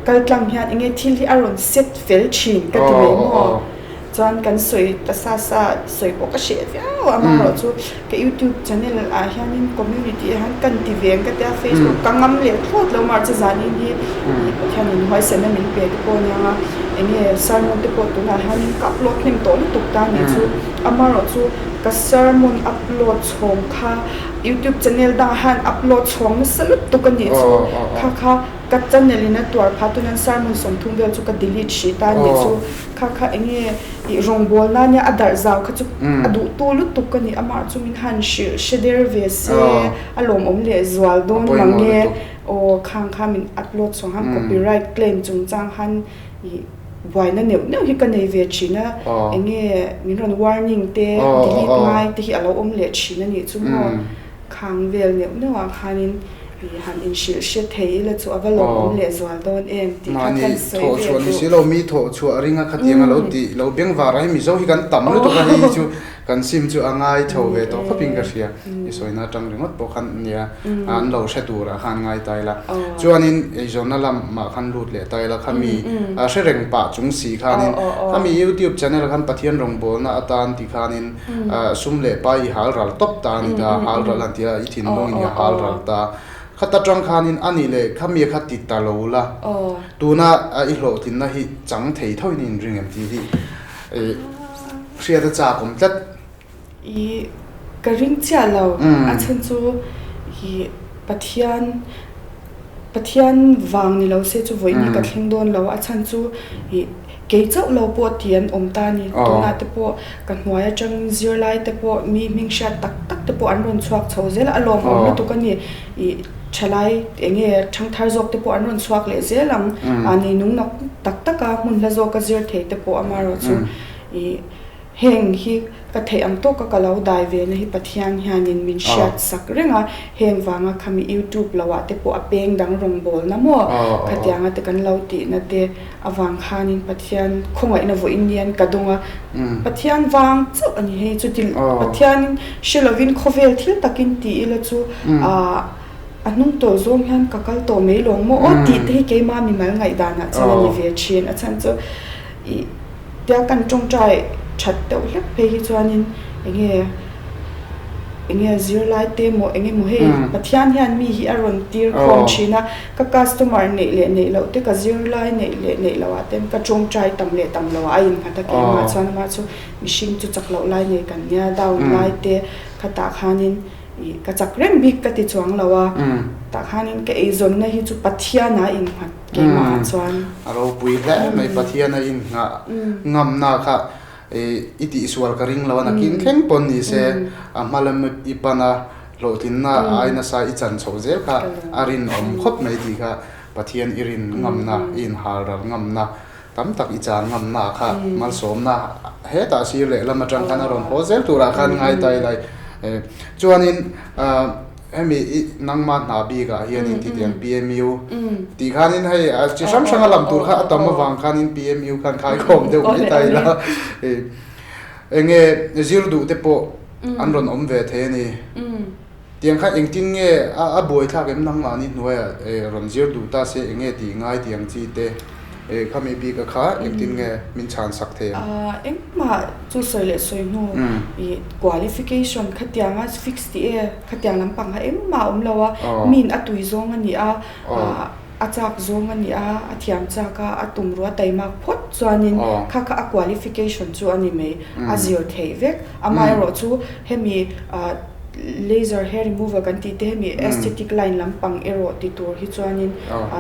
kaltlang hian enge thil hi a rawn set fel thin ka ti mai maw? Chuan kan sawi ta sa sa sawi pawh ka hreh viau a, amaherawhchu ka youtube channel ah hianin community ah hian kan ti ve ang ka tia facebook ka ngam leh thlawt lo mar chu zanin hi ih Pathianin huaisena min pe te pawh aniang a enge sermon te pawh tunah hianin ka upload hnem tawh lutuk ta anih chu amaherawh chu ka sermon upload chhawng kha youtube channel dangah hian upload chhawng nasa lutuk anih chu kha kha ka channel in a tuar phah tunan sermon 30 vel chu ka delete hrih ta anih chu Kha kha enge ih rawngbawlna ania a darh zau kha chu a duhtu lutuk ka ni amah chu min han hrilh hre der ve se a lawmawm leh zual dawn mang e aw khang kha min upload chhuang khan copyright claim chungchang khan ih buaina neuh neuh hi ka nei ve thin a enge min rawn warning te delete ngai te hi a lo awm leh thin a nih chu maw. Khang vel neuh neuh ah khanin ih han inhrilh hre thei ila chu a va lawmawm leh zual dawn em tih kha kan sawi ve duh. Mahni thawhchhuah ni si lo, mi thawhchhuah ringa khatiang a lo tih lo bengvar a, hei Mizo hi kan tam lutuk a, hei chu kan sim chu a ngai tho ve tawh khawpin ka hria, i sawina atang ringawt pawh khan nia an lo hre turah khan ngai ta ila. Chuanin eizawnna lamah khan lut leh ta ila khami hre reng pah chung si khanin khami YouTube channel khan Pathian rawngbawlna atan ti khanin Sum leh pa i hal ral tawp ta a ni ta, hal ral an ti a, i thinlung in i hal ral ta. Khata tang khanin a nih leh khami kha ti ta lo la, tuna i hlawhtlinna hi chang thei tho in i inring em tih hi hriat a chak awm tlat. I ka ring chiah lo, a chhan chu i Pathian. Pathian vang ni lo se chu vawiin hi ka thleng dawn lo a, a chhan chu ih kei chauh lo pawh tih an awm ta a ni. Tunah te pawh ka hnuai atangin zirlai te pawh mi hming hriat tak tak te pawh an rawn chhuak chho zel a, a lawmawm lutuk a ni. Ih thalai eng nge thangthar zawk te pawh an rawn chhuak leh zel ang, a nei nung nak tak tak a, hmun hla zawka zir thei te pawh amaherawhchu ih heng hi Ka theih ang tawka ka lo dai ve na hi Pathian hianin min hriat sak reng a, heng vanga khami YouTube lo ah te pawh a peng dang rawngbawlna maw khatianga te kan lo tihna te avang khanin Pathian khawngaihna vawiin nian ka dawng a, Pathian vang chauh a ni hei chuti Pathianin hre lovin khawvel thil takin ti ila chu ah a hnung tawh zawng hian ka kal tawh mai lawng maw aw tih te hi keimah mimal ngaihdanah chuan a ni ve thin a chhan chu ih Tia kan tawngtai that deuh hlek phei hi chuanin enge enge zirlai te maw enge maw hei Pathian hian mi hi a rawn tir khawm thin a, ka customer neih leh neih loh te ka zirlai neih leh neih loh ah ten ka tawngtai tam leh tam loh ah a innghat a keimah chuan amah chu mihring chu chak loh lai nei kan nia down lai te khatah khanin ih ka chak reng bik ka ti chuang lo a tah khanin ka eizawnna hi chu Pathian ah a innghat. Keimah ah chuan. A ropui hle mai Pathian a inngah ngamna kha i tihsual ka ring lo a nakin thleng pawn ni se a hma lam i pan a hlawhtlinna a ai nasa i chan chhoh zel kha a rinawm khawp mai tih kha Pathian i rin ngamna i inhal ral ngamna tam tak i chan ngamna kha malsawmna hetah sir lehlam atang khan a rawn haw zel turah khan ngai ta ila chuanin Hemi i nangmah hna bikah hianin titiang PMU tih khanin hei a chi hrang hranga lam tur kha a tam avang khanin PMU khan khaikhawm deuh mai ta ila enge zir duh te pawh an rawn awm ve thei a ni. Tiang kha engtin nge a buaithlak em nangmahni hnuaiah rawn zir duh ta se enge tih ngai tiang chi te. Khami bika kha engtin nge min chhan sak thei ang? Engmah chu sawi leh sawi hnu i qualification khatianga fix tih e, khatiang lampang kha engmah a awm lo a, min a tui zawng a ni a, a chak zawng a ni a, a thiam chak a, a tumruh a taimak phawt chuanin kha kha a qualification chu a ni mai, a zir theih vek. Amaherawhchu hemi laser hair removal kan tih te hemi aesthetic line lampang erawh ti tur hi chuanin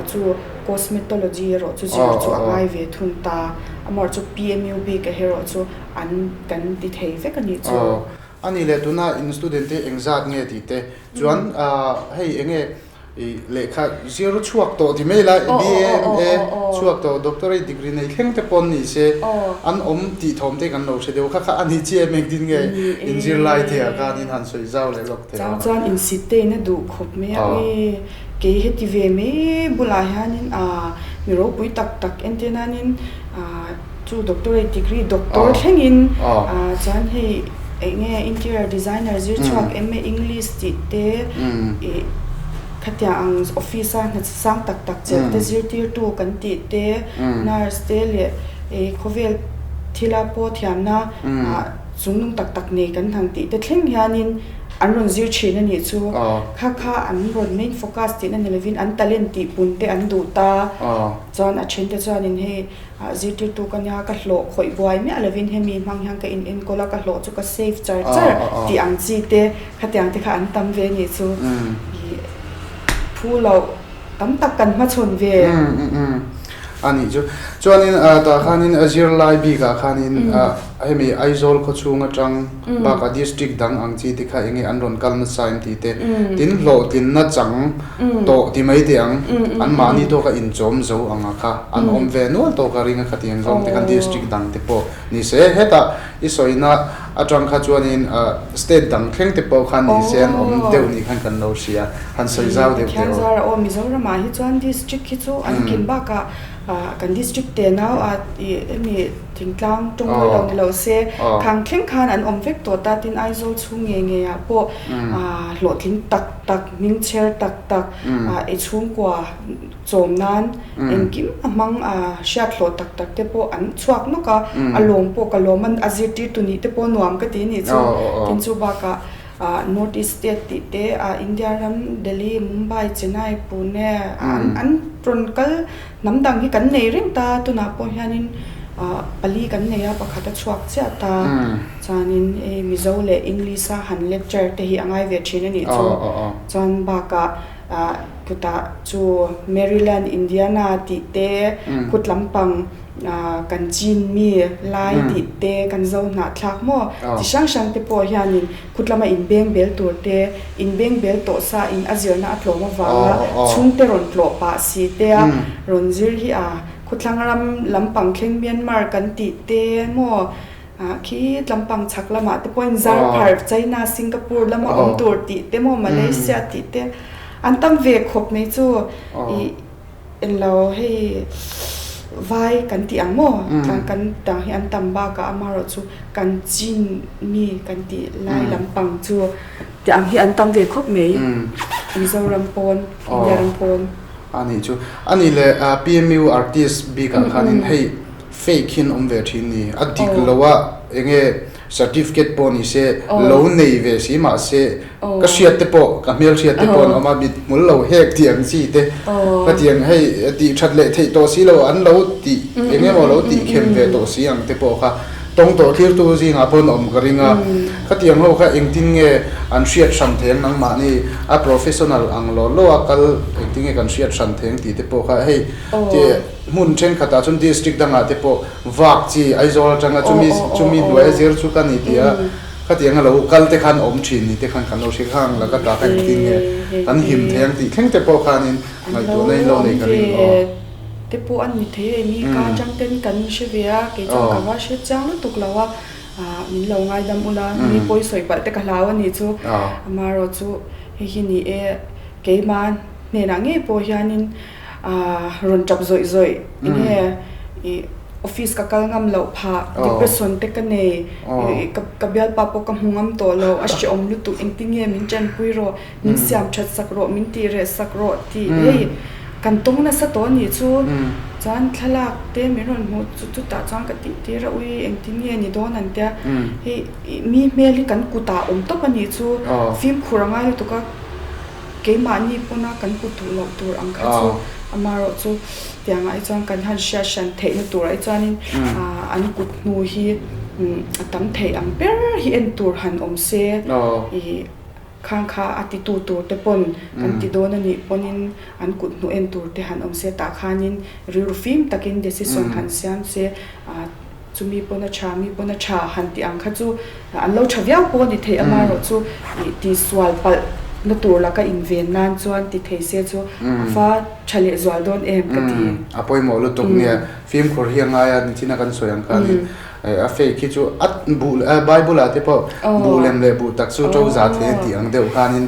chu Cosmetology erawh chu zir chu a ngai ve thung ta. Amaherawh chu PMU bik erawh chu an kan ti thei vek a nih chu. Aw. A nih leh tuna in student te engzat nge tih te chuan hei enge i lehkha zir chhuak tawh ti mai la BA, MA chhuak tawh doctorate degree nei thleng te pawn ni se an awm tih thawm te kan lo hre deuh kha kha a ni chiah em engtin nge in zirlai te ah khan in han sawi zau leh lawk thei ang. Chang chuan insit te in a duh khawp mai a. Kei heti ve mai bulah hianin aah mi ropui tak tak entir nanin aah chu doctorate degree doctor thlengin aah chuan hei eng nge interior designer zir chhuak MA English tih te ih khatiang ang office a hna sang tak tak chelh te zirtirtu kan tih te nurse te leh ih khawvel thila pawh thiamna ah chungnung tak tak nei kan han tih te thleng hianin An rawn zir thin a nih chu. Kha kha an rawn main focus tihna ni lovin an talent tih pun te an duh ta. Chuan a then te chuanin hei zirtirtu ka nia ka hlawh khawih buai miah lovin hemi hmang hian ka in enkawl a ka hlawh chu ka save char char tih ang chi te khatiang te kha an tam ve a nih chu. Ih phu loh. Tam tak kan hmachhawn ve. A nih chu. Chuanin tah khanin a zirlai bikah khanin hemi Aizawl khawchhung atang bakah district dang ang chi te kha enge an rawn kal nasa em tih te tin hlawhtlinna chang tawh ti mai teh ang anmahni tawka inchawm zo anga kha an awm ve nual tawk a ring a khatiang zawng te khan district dang te pawh ni se hetah i sawina atang kha chuanin state dang thleng te pawh khan ni se an awm deuh ni khan kan lo hria. Han sawi zau deuh teh aw. Pathian zara aw Mizoramah hi chuan district hi chu an kim bakah kan district te nau a ih hemi thingtlang tawng lo ni lo se khang thleng khan an awm vek tawh ta tin Aizawl chhung ngei ngei ah pawh hlawhtling tak tak hming chher tak tak i chhungkua chawm nan engkim a hmang a hriat hlawh tak tak te pawh an chhuak nawk a a lawm pawh ka lawm a a zirtirtu nih te pawh nuam ka ti nih chu tin chu bakah North East State tih te India ram Delhi, Mumbai, Chennai, Pune an rawn kal hnam dang hi kan nei reng ta tunah pawh hianin. pali kan nei a, pakhat a chhuak chiah ta. Chuanin hei Mizo leh English a han lecture te hi a ngai ve thin a nih chu. Chuan bakah kutah chu Maryland, Indiana tih te, kut lampang kan chin mi lai tih te, kan zo hnahthlak maw chi hrang hrang te pawh hianin Khut lama inbeng bel tur te, inbeng bel tawh sa in a zirna a tlawm avanga chhungte rawn tlawh pah si te a rawn zir hi a khawthlang ram lampang thleng Myanmar kan tih te maw khi tlampang chhak lamah te pawhin Zarphar, China, Singapore lama awm tur tih te maw Malaysia tih te an tam ve khawp mai chu ih Englo hei vai kan tih ang maw? Tlang kan tang hi an tam bakah amaherawh chu kan chin mi kan tih lai lampang chu tih ang hi an tam ve khawp mai Mizoram pawn, India ram pawn. A nih chu. A nih leh PMU artist bikah khanin hei fake hi an awm ve thin ni. A dik lo a enge Certificate pawh ni se, lo nei ve si mahse ka hriat te pawh, ka hmel hriat te pawh an awm a, mit hmul lo hek tih ang chi te ka ti ang hei tih that leh theih tawh si lo an lo tih eng emaw lo tih khem ve tawh si ang te pawh kha tawng tawh thlirtu zingah pawh an awm ka ring a, khatiang ho kha engtin nge an hriat hran thei ang nangmahni a professional ang law law a kal engtin nge kan hriat hran thei ang tih te pawh kha hei hmun thenkhatah chuan district dangah te pawh Vak chi Aizawl atanga chumi chumi hnuai a zir chu ka ni tih a, khatiang a lo kal te khan awm thin ni te khan kan lo hria khang la ka ta kha engtin nge kan him thei ang tih thleng te pawh khanin ngaihtuahna in lo nei ka ring aw. Te pawh an ni thei e, mi ka atang ten kan hre ve a, kei chuan ka va hre chiang lutuk lo a, min lo ngaidam ula, mi pawi sawi palh te ka hlau a nih chu, amaherawh chu hei hi ni e keimah hnenah ngei pawh hianin Rawn tap zawih zawih enge ih office ka kal ngam loh phah depression te ka nei ka bialpa pawh ka hmu ngam tawh lo a hrehawm lutuk engtin nge min tanpui rawh min siam that sak rawh min tih reh sak rawh tih hei kan tawng nasa tawh a nih chu chuan thlalak te min rawn hmuh chu chutah chuan ka tih tir a ui engtin nge ni dawn an tia hei mi hmel hi kan kutah awm tawp a nih chu fimkhur a ngai lutuk a. Keimahni pawna kan kut duh loh tur ang kha chu amaherawh chu tiangah hi chuan kan han hriat hran theihna turah hi chuanin an kut hnu hi a tam theih ang ber hi en tur han awm se ih khang kha a titu tur te pawn kan ti dawn a nih pawnin an kut hnu en tur te han awm se tah khanin rilru fim takin decision han siam se. Chumi pawn a tha, mi pawn a tha han tih ang kha chu an lo tha viau pawh a ni thei amaherawh chu ih tihsual palh na tur laka inven nan chuan ti thei se chu a fa tha leh zual dawn em ka ti. A pawimawh lutuk nia, fimkhur hi a ngai a, nichina kan sawi ang khanin a fake hi chu a buh Bible ah te pawh buh lem leh buh tak chu to za thei a tih ang deuh khanin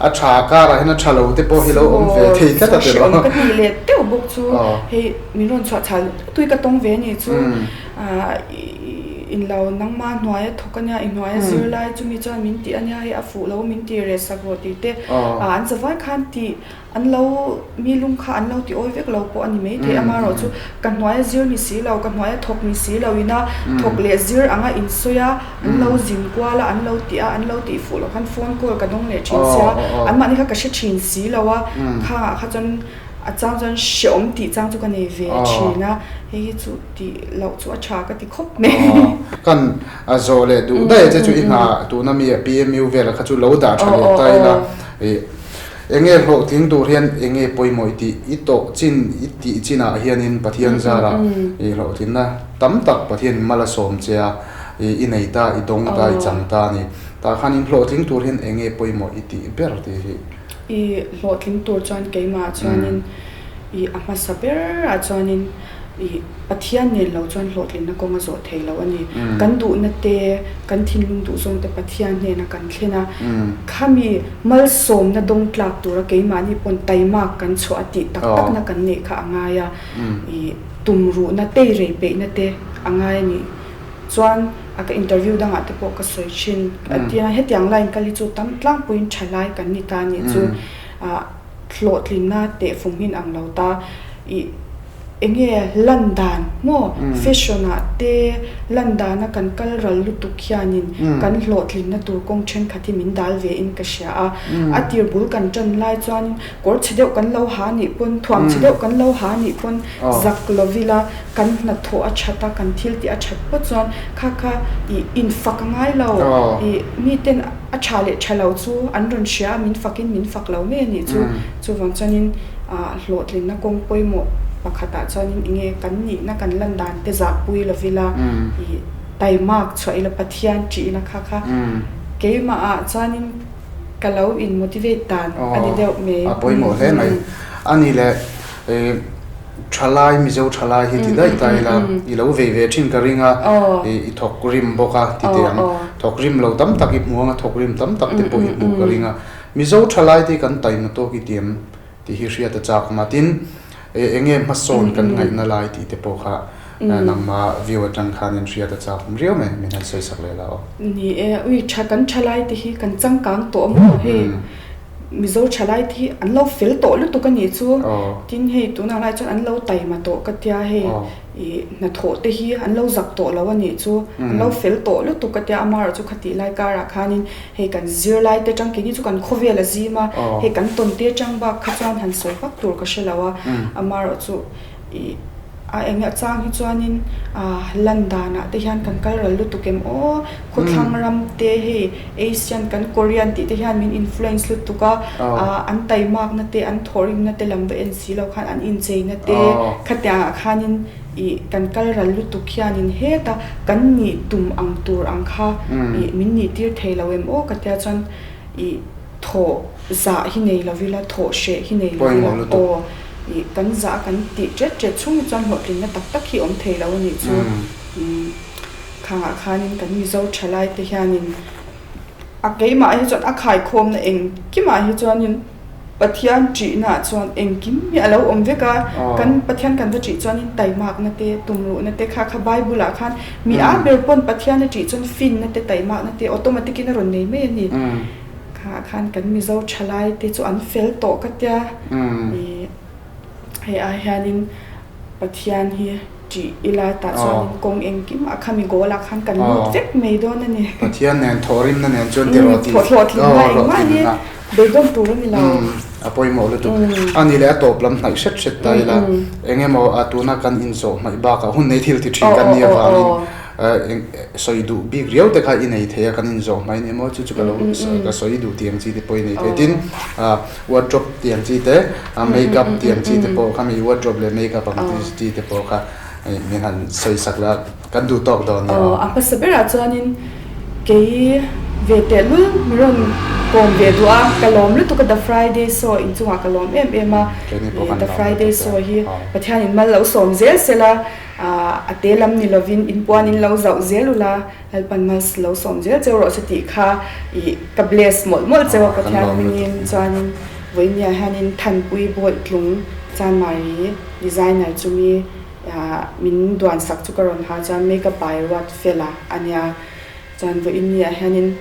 a tha karah hian a tha lo te pawh hi lo awm ve thei tlat a ti lo. Ka tih leh deuh bawk chu hei min rawn chhuah chhal Tui ka tawng ve anih chu in lo nangma hnuaia thawk ania i hnuaia zir lai chumi chuan min tih ania hei a fuh lo min tih reh sak rawh tih te an zavai khan tih an lo mi lung kha an lo ti awi vek lo pawh a ni maithei amaherawh chu ka hnuaia zir ni si lo ka hnuaia thawk ni si lo ina thawk leh zir anga insawi a an lo zin kual a an lo tih a an lo tih fuh loh khan phone call ka dawng leh thin sia anmahni kha ka hre thin si lo a khangah kha chuan A chang chuan hrehawm tih chang chu ka nei ve thin a, hei hi chu tih loh chu a tha ka ti khawp mai. Kan zawh leh duh daih che chu i hna tuna mi a PMU vel kha chu lo dah tha leh ta ila ih enge hlawhtling tur hian enge pawimawh i tih i tawh chin i tih chinah hianin Pathian zarah ih hlawhtlinna tam tak Pathian in mal a sawm che a ih i nei ta i dawng ta i chang ta a ni. Tah khanin hlawhtling tur hian enge pawimawh i tih ber tih hi. I hlawhtling tur chuan keimah chuanin i a hmasa berah chuanin i Pathian nen lo chuan hlawhtlinna kawng a zawh thei lo a ni. Kan duhna te, kan thinlung duh zawng te Pathian hnena kan thlen a, khami malsawmna dawng tlak tura keimahni pawn taimak kan chhuah a tih tak takna kan neih kha a ngai a, i tumruhna teirei peihna te a ngai a ni. Chuan a ka interview dangah te pawh ka sawi thin a tia hetiang line kal hi chu tam tlangpuiin tha lai kan ni ta anih chu ah hlawhtlinna teh fum hin ang lo ta ih Enge lan dan maw fashion ah te lan dana kan kal ral lutuk hianin kan hlawhtlinna tur kawng thenkhat hi min dal ve in ka hria a. A tir bul kan tan lai chuanin kawr chhe deuh kan lo ha nih pawn thuam chhe deuh kan lo ha nih pawn zak lovila kan hnathawh a that a kan thil tih a that phawt chuan kha kha ih infak a ngai lo ih miten a tha leh tha lo chu an rawn hria a min fakin min fak lo mai a nih chu chuvang chuanin ah hlawhtlinna kawng pawimawh pakhatah chuanin enge kan nihna kan lan dan te zahpui lovila ih taimak chhuah ila Pathian tihna kha kha keimah ah chuanin ka lo in motivate dan a ni deuh mai. A pawimawh hle mai. A ni le ih thalai Mizo thalai hi ti daih ta ila i lo vei ve thin ka ring a ih i thawk rim bawk a ti teh ang. Thawk rim lo tam tak i hmu ang a thawk rim tam tak te pawh i hmuh ka ring a. Mizo thalai te kan taima tawk i tiam tih hi hriat a chak awm a. Tin, eng nge hmasawn kan ngaihna lai tih te pawh kha nangma view atang khanin hriat a chak awm riau mai, min han sawi sak leh la aw. Ni e, ui tha kan thalai te hi kan changkang tawh a maw hei Mizo thalai te hi an lo fel tawh lutuk a nih chu. Tin hei tunah lai chuan an lo taima tawh ka tia hei ih hnathawh te hi an lo zak tawh lo a nih chu. An lo fel tawh lutuk ka tia amaherawhchu khatih lai karah khanin Hei kan zirlai te atang keini chu kan khawvel a zim a, hei kan tawn te atang bak kha chuan han sawi vak tur ka hre lo a, amaherawhchu ih a eng a chang hi chuanin ah lan danah te hian kan kal ral lutuk em aw, khawthlang ram te hei Asian kan Korean tih te hian min influence lutuk a, ah an taimakna te an thawhrimna te lam va en si lo khan an incheina te khatiangah khanin Ih kan kal ral lutuk hianin heta kan nih tum ang tur ang kha ih min nih tir thei lo em aw ka tia chuan ih thawh zah hi nei lo ila thawh hreh hi nei lo ila aw ih kan zah kan tih ṭet ṭet chhung hi chuan hlawhtlinna tak tak hi awm thei lo a nih chu khangah khanin kan Mizo ṭhalai te hianin A keimah hi chuan a khaikhawmna engkimah hi chuanin Pathian ṭihnaah chuan engkim hi a lo awm vek a, kan Pathian kan va ṭih chuanin taimakna te, tumruhna te kha kha Bible-ah khan mi a ber pawn Pathian a ṭih chuan finna te, taimakna te automatic in a rawn nei mai a ni. Kha khan kan Mizo ṭhalai te chu an fel tawh ka tia. Hei ai hianin Pathian hi ṭih ila tah chuanin kawng engkim ah khami goal ah khan kan lut vek mai dawn a ni. Pathian nen thawhrimna nen chuan ti rawh tih hlawhtlinna engmah hi beidawn tur a ni lo. A pawimawh lutuk. A ni leh a tawp lam hnaih hret hret ta ila eng emaw a tuna kan inzawh hmaih bakah hun nei thil ti ṭhin kan nih avangin sawi duh bik riau te kha i nei thei a kan inzawh hmaih a ni maw chu chu ka lo ka sawi duh tih ang chi te pawh i nei thei. Tin Wardrobe tih ang chi te, make up tih ang chi te pawh kha mi wardrobe leh make up ang chi te pawh kha min han sawi sak la kan duh tawk dawn nia. Aw, a hmasa berah chuanin kei ve tehlul mi rawn kawm ve duh a, ka lawm lutuk a The Friday Show inchungah ka lawm em em a, The Friday Show hi Pathianin mal lo sawm zel sela, a te lam ni lovin inpuanin lo zauh zel ula. Lalpan Mas lo sawm zel cheu rawh se tih kha ih ka bless mawlh mawlh cheu a Pathian hmingin chuanin vawinia hianin Thanpui Bawitlung Chanmari designer chumi min duan sak chu ka rawn ha chuan makeup by Ruat Fela a nia chuan vawinia hianin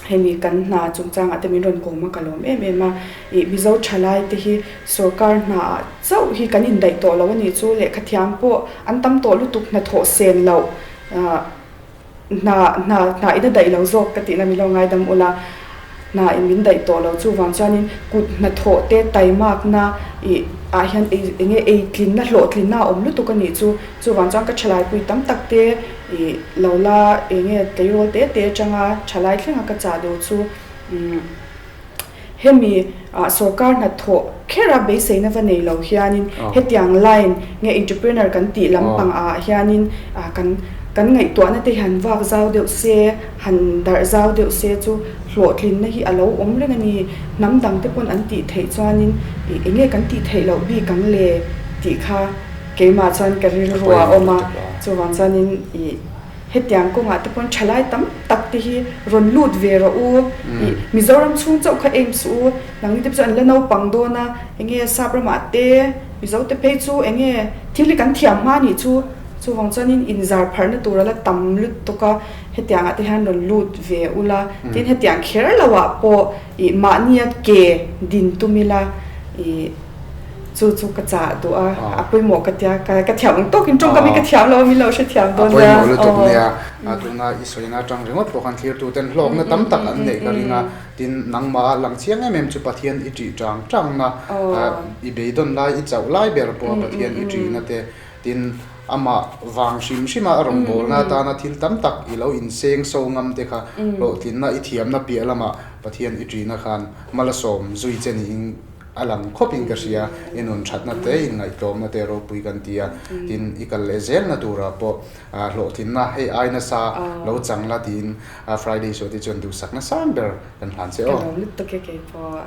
hemi kan hna chungchangah te min rawn kawm a ka lawm em em a ih Mizo thalai te hi sorkar hna ah chauh hi kan indaih tawh lo a nih chu lehkha thiam pawh an tam tawh lutuk hnathawh sen loh. Hna hna hna in a daih lo zawk ka tihna min lo ngaidam ula, hna in min daih tawh lo chuvang chuanin kut hnathawh te taimakna ih ah hian ei eng nge eitlinna hlawhtlinna a awm lutuk a nih chu, chuvang chuan ka thalaipui tam tak te ih lo la eng nge tleirawl te te atanga thalai thlenga ka chah duh chu umm. Hemi ah sorkar hnathawh khera beiseina va nei lo hianin hetiang line nge entrepreneur kan tih lampang ah hianin kan kan ngaihtuahna te hi han vak zau deuh se, han darh zau deuh se chu hlawhtlinna hi a lo awm reng a ni. Hnam dang te pawn an tih theih chuanin eng nge kan tih theih loh bik ang le tih kha keimah chuan ka rilru a awm a, chuvang chuanin ih. Hetiang kawngah te pawn thalai tam tak te hi rawn lut ve rawh u. Ih Mizoram chhung chauh kha aim suh u. Nangni te chu an la naupang dawn a, enge sap ramah te Mizo te phei chu enge thil hi kan thiam hma nih chu. Chuvang chuanin inzar pharhna tur a la tam lutuk a, hetiangah te hian rawn lut ve ula. Tin hetiang kher loah pawh ih mahnia ke din tum ila ih. Chu chu ka chah duh a, a pawimawh ka tia, ka thiam ang tawkin tawngkam hi ka thiam lo a, min lo hrethiam dawn nia. A pawimawh lutuk nia, tuna i sawina atang ringawt pawh khan thlirtuten hlawkna tam tak an neih ka ring a, tin nangmah lang chiang em em chu Pathian i ṭih ṭang ṭangna, i beidawn lai i chauh lai ber pawha Pathian i ṭihna te, tin amah vang hrim hrima a rawngbawlna atana thil tam tak i lo inseng so ngam te kha hlawhtlinna i thiamna piah lamah Pathian i ṭihna khan mal a sawm zui che niin a lang khawpin ka hria, i nun thatna te, in ngaihtlawmna te ropui kan ti a, tin i kal leh zelna turah pawh hlawhtlinna hei ai nasa lo chang la tiin Friday Show te chuan duhsakna sang ber kan hlan che aw. Ka lawm lutuk e keipawh.